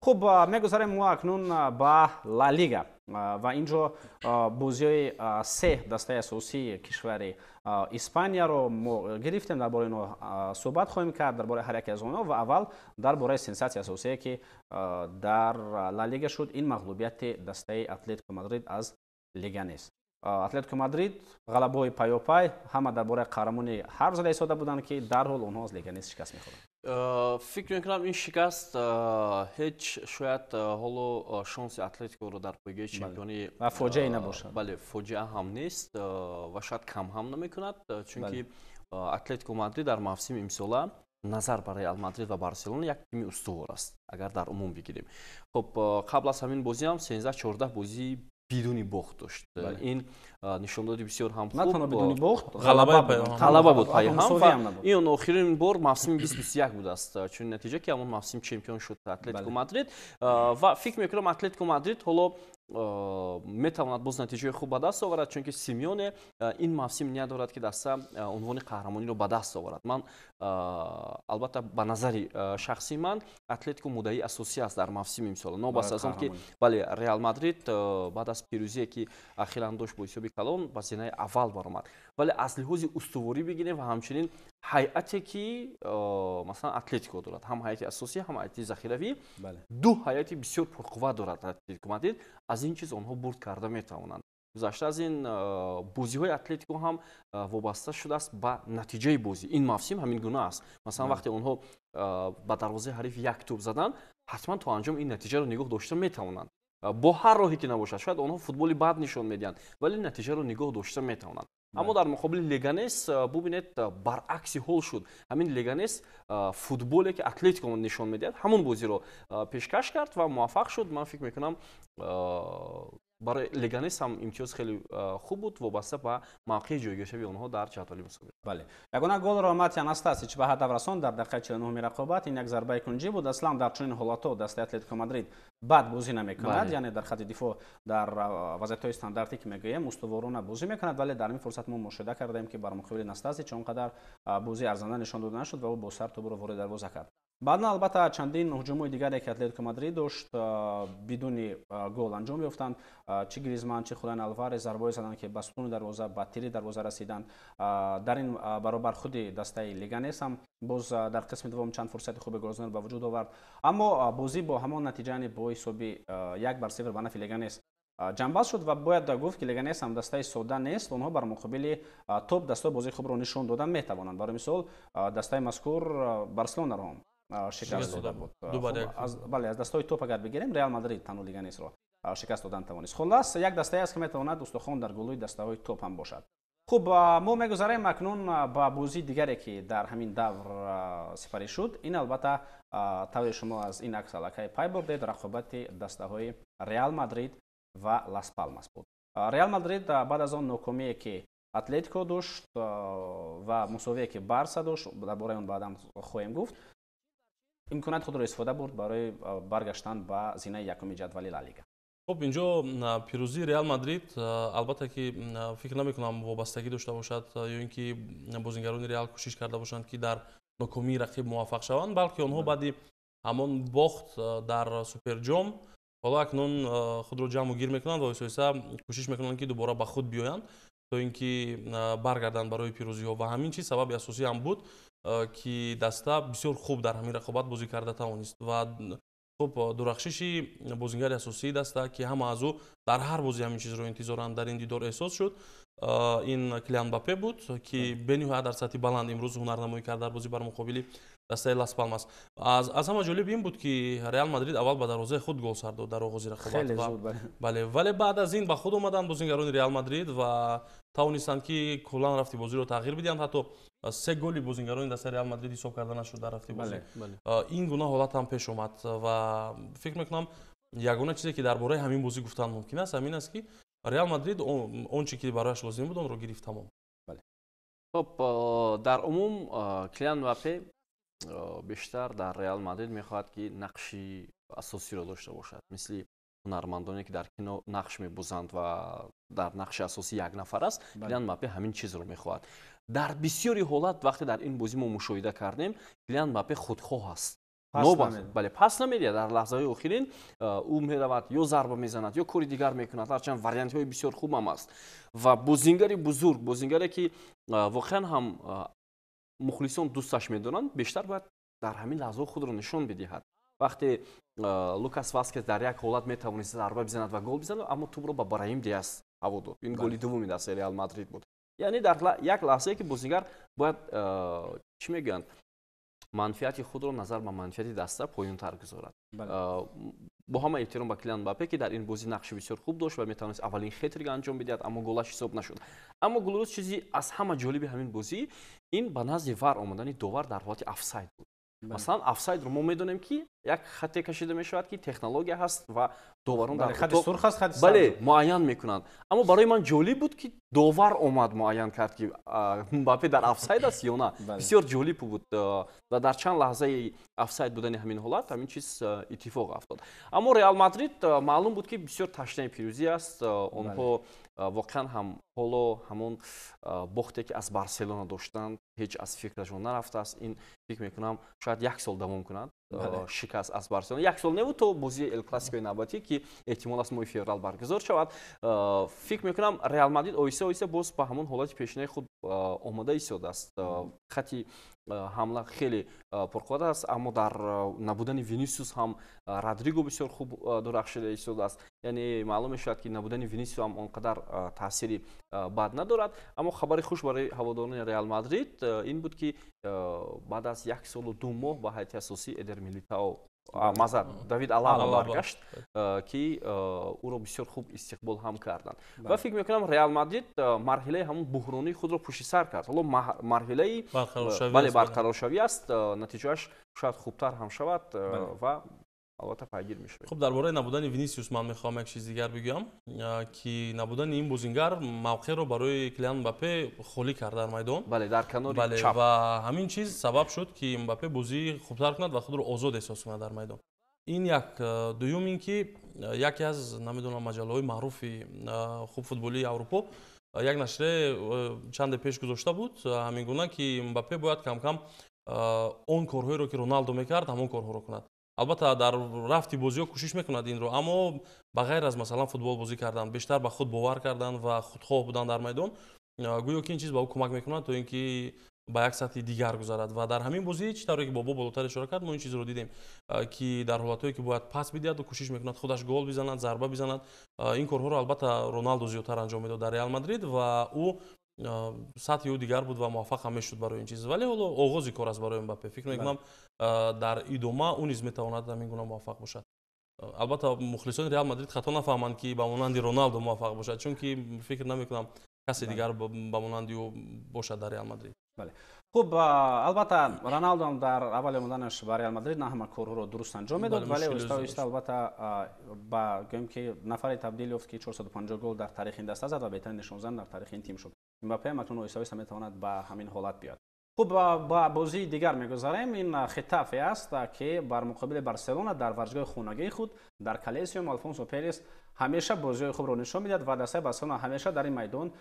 Хуб, мегузарем мо акнун ба Ла Лига ва инҷо бозиҳои се дастаи асосии кишвари Испанияро мо гирифтем. Дар бораи онҳо суҳбат хоҳем кард, дар бораи ҳар яке аз онҳо, ва аввал дар бораи сенсатсияи асосие, ки дар Ла Лига шуд. Ин мағлубияти дастаи Атлетико Мадрид аз Леганес. Атлетико Мадрид ғалабаҳои пайопай, ҳама дар бораи қаҳрамони ҳарф зада истода буданд, ки дарҳол онҳо аз Леганес шикаст мехӯранд. Фикр мекунам, ин шикаст ҳеҷ шояд ҳоло шонси Атлетикоро дар пойгоҳи чемпионӣ ва фоҷиае набошад. Бале, фоҷиа ҳам нест ва шояд кам ҳам намекунад, чунки Атлетико Мадрид дар мавсими имсола назар ба Реал Мадрид ва Барселона як тими устувор аст, агар дар умум бигирем. Хуб, қабл аз ҳамин бозӣ ҳам 13-14 бозии бидуни бохт дошт. Ин нишондоди бисёр ҳам на танҳо бидуни бохт, ғалаба буд пайҳам, ва ин охирин бор мавсими 2021 будааст чунин натиҷа, ки ҳамон мавсим чемпион шуд Атлетико Мадрид. Ва фикр мекунам, Атлетико Мадрид ҳоло метавонад боз натиҷаи хуб ба даст оварад, чунки Симеоне ин мавсим ният дорад, ки даста унвони қаҳрамониро ба даст оварад. Ман албатта, ба назари шахсии ман, Атлетико муддаии асосӣ аст дар мавсими имсола, новобаста аз он ки, бале, Реал Мадрид баъд аз пирӯзие, ки ахиран дошт, бо ҳисоби калон ба зинаи аввал баромад, вале аз лиҳози устуворӣ бигирем ва ҳамчунин ҳайате, ки масалан Атлетико дорад, ҳам ҳайати асосӣ, ҳам ҳайати захиравӣ, ду ҳайати бисёр пурқувват дорад Атлетико Мадрид. Аз ин чиз онҳо бурд карда метавонанд. Гузашта аз ин, бозиҳои Атлетико ҳам вобаста шудааст ба натиҷаи бозӣ. Ин мавсим ҳамин гуна аст. Масалан, вақте онҳо ба дарвозаи ҳариф як тӯб заданд, ҳатман то анҷом ин натиҷаро нигоҳ дошта метавонанд, бо ҳар роҳе ки набошад. Шояд онҳо футболи бад нишон медиҳанд, вале натиҷаро нигоҳ дошта метавонанд. Аммо дар муқобили Леганес, бубинед, баръакси ҳол шуд. Ҳамин Леганес футболе, ки Атлетико нишон медиҳад, ҳамон бозиро пешкаш кард ва муваффақ шуд. Ман фикр мекунам, барои Леганес ҳам имтиёз хеле хуб буд, вобаста ба мавқеи ҷойгиршавии онҳо дар ҷадвали мусобиқа. Бале, ягона голро Матия Настасич ба ҳадаф расонд дар дақиқаи 49-уми рақобат. Ин як зарбаи кунҷӣ буд. Аслан дар чунин ҳолатҳо дастаи Атлетико Мадрид бад бозӣ намекунад, яъне дар хати дифоъ, дар вазъиятҳои стандартӣ, ки мегӯем, устуворона бозӣ мекунад, вале дар ин фурсат мо мушоҳида кардаем, ки бар муқобили Настасич он қадар бозии арзанда нишон дода нашуд ва ӯ бо сар тӯбро ворид дарвоза кард. Баъдан, албатта, чандин ҳуҷумҳои дигаре, ки Атлетико Мадрид дошт, бидуни гол анҷом ёфтанд. Чӣ Гризман, чӣ Хулиан Алварес зарбаҳое заданд, ки ба сутуни дарвоза, ба тири дарвоза расиданд. Дар ин баробар худи дастаи Леганес ҳам боз дар қисми дуввум чанд фурсати хуби голзаниро ба вуҷуд овард, аммо бозӣ бо ҳамон натиҷа, яъне бо ҳисоби 1-0 ба нафи Леганес ҷамъбаст шуд. Ва бояд гуфт, ки Леганес ҳам дастаи сода нест. Онҳо бар муқобили топ дастаҳо бозии хубро нишон додан метавонанд. Барои мисол, дастаи мазкур Барселонаро ҳам шикаст дода буд. Бале, аз дастаҳои топ агар бигирем, Реал Мадрид танҳо Леганесро шикаст додан тавонист. Хуллас, як дастае аст, ки метавонад устухон дар гулӯи дастаҳои топ ҳам бошад. Хуб, мо мегузарем акнун ба бозии дигаре, ки дар ҳамин давр сипарӣ шуд. Ин, албатта, тавре шумо аз ин акс аллакай пай бурдед, рақобати дастаҳои Реал Мадрид ва Лас Палмас буд. Реал Мадрид баъд аз он нокомие, ки Атлетико дошт, ва мусовие, ки Барса дошт, дар бораи он баъдан хоҳем гуфт, имконияти худро истифода бурд барои баргаштан ба зинаи якуми ҷадвали Ла Лига. Хуб, инҷо пирӯзии Реал Мадрид, албатта, ки фикр намекунам вобастагӣ дошта бошад ё ин ки бозингарони Реал кӯшиш карда бошанд, ки дар нокомии рақиб муваффақ шаванд, балки онҳо баъди ҳамон бохт дар Суперҷом ҳоло акнун худро ҷамъу гир мекунанд ва оҳиста оҳиста кӯшиш мекунанд, ки дубора ба худ биёянд, то ин ки баргарданд барои пирӯзиҳо. Ва ҳамин чиз сабаби асосӣ ҳам буд, ки даста бисёр хуб дар ҳамин рақобат бозӣ карда тавонист. Ва хуб, дурахшиши бозингари асосии даста, ки ҳама аз ӯ дар ҳар бозӣ ҳамин чизро интизоранд, дар ин дидор эҳсос шуд. Ин Килиан Мбаппе буд, ки бениҳоят дар сатҳи баланд имрӯз ҳунарнамоӣ кард дар бозӣ бар муқобили дастаи Лас Палмас. Аз ҳама ҷолиб ин буд, ки Реал Мадрид аввал ба дарвозаи худ гол сар дод дар оғози рақобат, бале, вале баъд аз ин ба худ омаданд бозингарони Реал Мадрид ва тавонистанд, ки куллан рафти бозиро тағйир бидиҳанд. Ҳатто се голи бозингарони дастаи Реал Мадрид ҳисоб карда нашуд дар рафти бозӣ. Ин гуна ҳолат ҳам пеш омад. Ва фикр мекунам, ягона чизе, ки дар бораи ҳамин бозӣ гуфтан мумкин аст, ҳамин аст, ки Реал Мадрид он чи ки барояш лозим буд, онро гирифт, тамом. Хуб, дар умум Килиан Мбаппе бештар дар Реал Мадрид мехоҳад, ки нақши асосиро дошта бошад, мисли ҳунармандоне, ки дар кино нақш мебозанд ва дар нақши асосӣ як нафар аст. Килиан Мбаппе ҳамин чизро мехоҳад. Дар бисёри ҳолат, вақте дар ин бозӣ мо мушоҳида кардем, Килиан Мбаппе худхоҳ аст. Бале, пас намедиҳад. Дар лаҳзаҳои охирин ӯ меравад, ё зарба мезанад, ё кори дигар мекунад. Ҳарчанд вариантҳои бисёр хуб ҳам аст ва бозингари бузург, бозингаре ки воқеан ҳам мухлисон дӯсташ медоранд, бештар бояд дар ҳамин лаҳзаҳо худро нишон бидиҳад. Вақте Лукас Васкес дар як ҳолат метавонист зарба бизанад ва гол бизанад, аммо тӯбро ба Браҳим Диас ҳаво дод. Ин голи дуввуми дастаи Реал Мадрид буд. Яъне дар як лаҳзае ки бозингар бояд, чӣ мегӯянд, манфиати худро назар ба манфиати даста поёнтар гузорад. Бо ҳама эҳтиром ба Килиан Мбаппе, ки дар ин бозӣ нақши бисёр хуб дошт ва метавонист аввалин хетрик анҷом бидиҳад, аммо голаш ҳисоб нашуд. Аммо, Гулрӯз, чизи аз ҳама ҷолиби ҳамин бозӣ ин ба назди ВАР омадани довар дар ҳолати офсайд буд. Масалан, офсайдро мо медонем, ки як хате кашида мешавад, ки технология ҳаст ва доварон дар сурх аст, хати бале, муайян мекунанд. Аммо барои ман ҷолиб буд, ки довар омад, муайян кард, ки Мбаппе дар офсайд аст ё на. Бисёр ҷолиб буд ва дар чанд лаҳзаи офсайд будани ҳамин ҳолат ҳамин чиз иттифоқ афтод. Аммо Реал Мадрид маълум буд, ки бисёр ташнаи пирӯзӣ аст. Онҳо воқеан ҳам ҳоло ҳамон бохте, ки аз Барселона доштанд, ҳеҷ аз фикрашон нарафтааст. Ин, фикр мекунам, шояд як сол давом кунад, шикаст аз Барселона. Як сол неву, то бозии Эл Классикои навбатӣ, ки эҳтимол аст моҳи феврал баргузор шавад. Фикр мекунам, Реал Мадрид оҳиста оҳиста боз ба ҳамон ҳолати пешинаи худ омода истодааст. Хати ҳамла хеле пурқувват аст, аммо дар набудани Винисиус ҳам Родриго бисёр хуб дурахшида истодааст. Яъне маълум мешавад, ки набудани Винисиус ҳам он қадар таъсири бад надорад. Аммо хабари хуш барои ҳаводорони Реал Мадрид ин буд, ки баъд аз 1 солу 2 моҳ ба ҳайати асосӣ Эдер Милитао, мазар, Давид Алаба баргашт, ки ӯро бисёр хуб истиқбол ҳам карданд. Ва фикр мекунам, Реал Мадрид марҳилаи ҳамон буҳронии худро пушти сар кард. Ҳоло марҳилаи, бале, барқароршавӣ аст. Натиҷааш шояд хубтар ҳам шавад ва албатта пайгир мешавад. Хуб, дар бораи набудани Винисиус ман мехоҳам як чиз дигар бигӯям, ки набудани ин бозингар мавқеъро барои Килиан Мбаппе холӣ кард дар майдон. Бале, дар канори чап. Ва ҳамин чиз сабаб шуд, ки Мбаппе бозии хубтар кунад ва худро озод эҳсос кунад дар майдон. Ин як. Дуюм ин ки яке аз, намедонам, маҷаллаҳои маъруфи хуб футболии Аврупо як нашрия чанде пеш гузошта буд ҳамин гуна, ки Мбаппе бояд камкам он корҳоеро, ки Роналдо мекард, ҳамон корҳоро кунад. Албатта, дар рафти бозиҳо кӯшиш мекунад инро, аммо ба ғайр аз, масалан, футбол бозӣ кардан, бештар ба худ бовар кардан ва худхоҳ будан дар майдон, гӯё ки ин чиз ба ӯ кӯмак мекунад, то ин ки ба як сатҳи дигар гузарад. Ва дар ҳамин бозӣ, чӣ тавре ки Бобо болотар ишора кард, мо ин чизро дидем, ки дар ҳолатҳое, ки бояд пас бидиҳад, кӯшиш мекунад худаш гол бизанад, зарба бизанад. Ин корҳоро, албатта, Роналдо зиёдтар анҷом медод дар Реал Мадрид ва ӯ сатҳи ӯ дигар буд ва муваффақ ҳам мешуд барои ин чиз. Вале ҳоло оғози кор аст барои Мбаппе. Фикр мекунам, дар идома ӯ низ метавонад ҳамин гуна муваффақ бошад. Албатта, мухлисони Реал Мадрид хато нафаҳманд, ки ба монанди Роналдо муваффақ бошад, чунки фикр намекунам касе дигар ба монанди ӯ бошад дар Реал Мадрид. Бале, хуб, албатта, Роналдо дар аввали омаданаш ба Реал Мадрид на ҳама корҳоро дуруст анҷом медод, вале оҳиста оҳиста, албатта, ба гӯем ки нафаре табдил ёфт, ки 450 гол дар таърихи ин даста зад ва беҳтарин нишонзан дар таърихи ин тим шуд. Мбаппе ҳам акнун оҳиста оҳиста метавонад ба ҳамин ҳолат биёяд. Хуб, ба бозии дигар мегузарем. Ин Хетафе аст, ки бар муқобили Барселона дар варзишгоҳи хонагии худ дар Колесиум Алфонсо Перес ҳамеша бозиҳои хубро нишон медиҳад ва дастаи Барселона ҳамеша дар ин майдон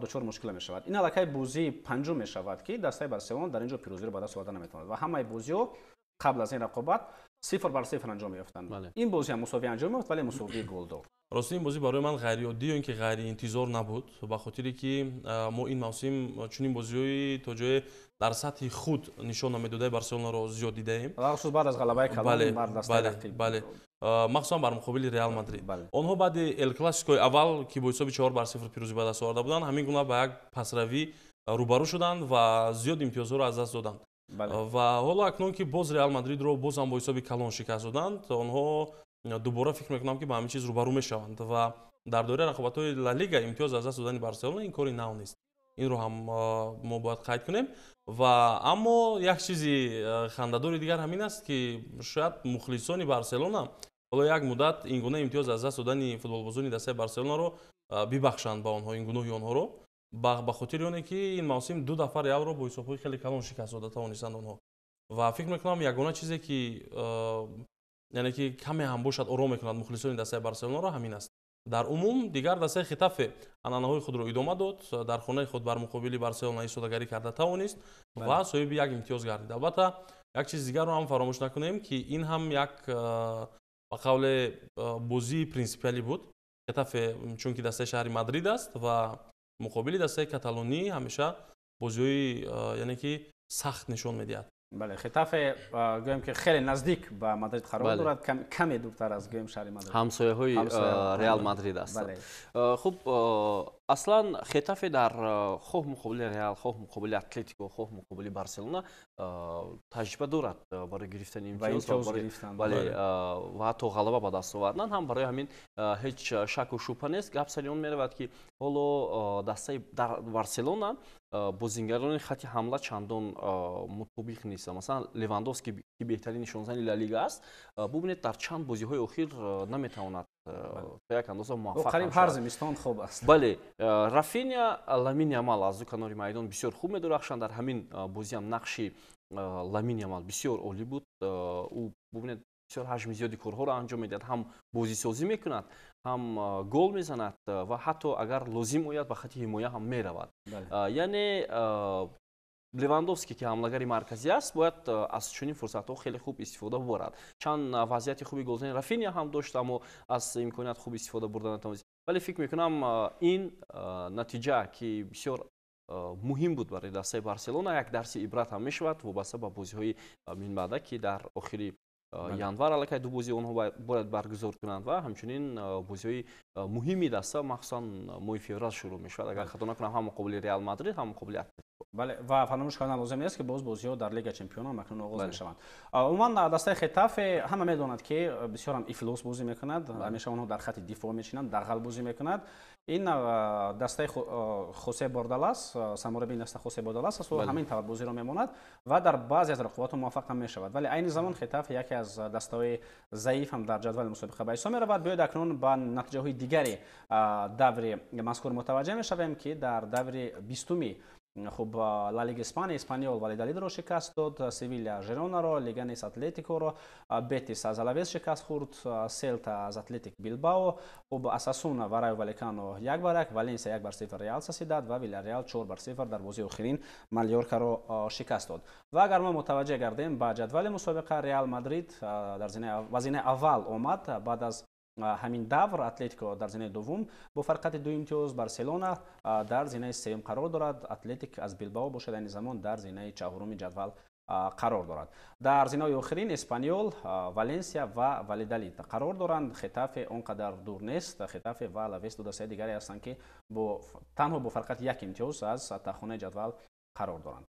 дучор мушкила мешавад. Ин аллакай бозии панҷум мешавад, ки дастаи Барселона дар ин ҷо пирӯзиро ба даст оварда наметавонад ва ҳамаи бозиҳо қабл аз ин рақобат 0-0 анҷом меёфтанд. Ин бозӣ ҳам мусовӣ анҷом ёфт, вале мусовии голдор. Рости, ин бозӣ барои ман ғайриоддӣ ё ин ки ғайриинтизор набуд, ба хотире ки мо ин мавсим чунин бозиҳои то ҷое дар сатҳи худ нишон намедодаи Барселонаро зиёд дидаем. Хусус баъд аз ғалабаи калон бар дастаи рақиб. Бале, махсусан бар муқобили Реал Мадрид. Онҳо баъди Эл Классикои аввал, ки бо ҳисоби 4-0 пирӯзӣ ба даст оварда буданд, ҳамин гуна ба як пасравӣ рӯбарӯ шуданд ва зиёд имтиёзҳоро аз даст доданд. Ва ҳоло акнун ки боз Реал Мадридро боз ҳам бо ҳисоби калон шикаст доданд, онҳо дубора, фикр мекунам, ки ба ҳамин чиз рӯбарӯ мешаванд. Ва дар доираи рақобатҳои Ла Лига имтиёз аз даст додани Барселона ин кори нав нест, инро ҳам мо бояд қайд кунем. Ва аммо як чизи хандадори дигар ҳамин аст, ки шояд мухлисони Барселона ҳоло як муддат ин гуна имтиёз аз даст додани футболбозони дастаи Барселонаро бибахшанд ба онҳо, ин гуноҳи онҳоро, ба хотири оне ки ин мавсим ду дафъа Реалро бо ҳисобҳои хеле калон шикаст дода тавонистанд онҳо. Ва фикр мекунам, ягона чизе ки, яъне ки каме ҳам бошад, ором мекунад мухлисони дастаи Барселонаро, ҳамин аст. Дар умум дигар дастаи Хетафе анъанаҳои худро идома дод, дар хонаи худ бар муқобили Барселона истодагарӣ карда тавонист ва соҳиби як имтиёз гардид, албатта. Як чизи дигарро ҳам фаромӯш накунем, ки ин ҳам як ба қавле бозии принсипиалӣ буд. Хетафе чунки дастаи шаҳри Мадрид аст ва муқобили дастаи каталонӣ ҳамеша бозиҳои яъне ки сахт нишон медиҳад. Бале, Хетафе гӯем ки хеле наздик ба Мадрид қарор дорад, каме дуртар аз гӯем шаҳри Мадрид. Ҳамсояҳои Реал Мадрид ҳастанд. Хуб, аслан Хетафе дар хоҳ муқобили Реал, хоҳ муқобили Атлетико, хоҳ муқобили Барселона таҷриба дорад барои гирифтани имтиёз, бале, ва ҳатто ғалаба ба даст овардан ҳам. Барои ҳамин ҳеҷ шаку шубҳа нест. Гап сари он меравад, ки ҳоло дастаи дар Барселона бозингарони хати ҳамла чандон мутобиқ нестанд. Масалан, Левандовски, ки беҳтарин нишонзани Ла Лига аст, бубинед, дар чанд бозиҳои охир наметавонад то як андоза муваффақ. Қариб ҳар зимистон хуб аст. Бале, Рафиня, Ламин Ямал аз ду канори майдон бисёр хуб медурахшанд. Дар ҳамин бозиам нақши Ламин Ямал бисёр олӣ буд. Ӯ, бубинед, бисёр ҳаҷми зиёди корҳоро анҷом медиҳад, ҳам бозисозӣ мекунад, ҳам гол мезанад ва ҳатто агар лозим ояд, ба хати ҳимоя ҳам меравад. Яъне Левандовски, ки ҳамлагари марказӣ аст, бояд аз чунин фурсатҳо хеле хуб истифода бубарад. Чанд вазъияти хуби голзани Рафиня ҳам дошт, аммо аз имконият хуб истифода бурда натавонист. Вале фикр мекунам, ин натиҷа, ки бисёр муҳим буд барои дастаи Барселона, як дарси ибрат ҳам мешавад вобаста ба бозиҳои минбаъда, ки дар охири январ аллакай ду бозии онҳо бояд баргузор кунанд ва ҳамчунин бозиҳои муҳими даста, махсусан моҳи феврал шурӯъ мешавад, агар хато накунам, ҳам муқобили Реал Мадрид, ҳам муқобили Атлетико. Бале, ва фаромӯш кардан лозим нест, ки боз бозиҳо дар Лига Чемпионон акнун оғоз мешаванд. Умуман, дастаи Хетафе ҳама медонад, ки бисёрам ифлос бозӣ мекунад, ҳамеша онҳо дар хати дифоъ мешинанд, дағал бозӣ мекунад. Ин дастаи Хосе Бордалас, сармураббии даста Хосе Бордалас аст, ӯ ҳамин тавр бозиро мемонад ва дар баъзе аз рақобатҳо муваффақ ҳам мешавад. Вале айни замон Хетафе яке аз дастаҳои заиф ҳам дар ҷадвали мусобиқа ба ҳисоб меравад. Биёед, акнун ба натиҷаҳои дигари даври мазкур мутаваҷҷеҳ мешавем, ки дар даври 20-уми хуб Ла Лига Испания Эспаньол Валидалидро шикаст дод, Севиля Жеронаро, Леганес Атлетикоро, Бетис аз Алавес шикаст хӯрд, Селта аз Атлетик Билбао, хуб Осасуна ва Райо Валекано 1-1, Валенсия 1-0 Реал Сосьедад ва Вилареал 4-0 дар бозии охирин Малёркаро шикаст дод. Ва агар мо мутаваҷҷеҳ гардем ба ҷадвали мусобиқа, Реал Мадрид дар зинаи аввал омад баъд аз ҳамин давр, Атлетико дар зинаи дуввум бо фарқияти 2 имтиёз, Барселона дар зинаи сеюм қарор дорад, Атлетик аз Билбао бошад, айни замон дар зинаи чаҳоруми ҷадвал қарор дорад. Дар зинаҳои охирин Эспаньол, Валенсия ва Валидалид қарор доранд. Хетафе он қадар дур нест. Хетафе ва Алавес ду дастаи дигаре ҳастанд, ки танҳо бо фарқияти 1 имтиёз аз тахонаи ҷадвал қарор доранд.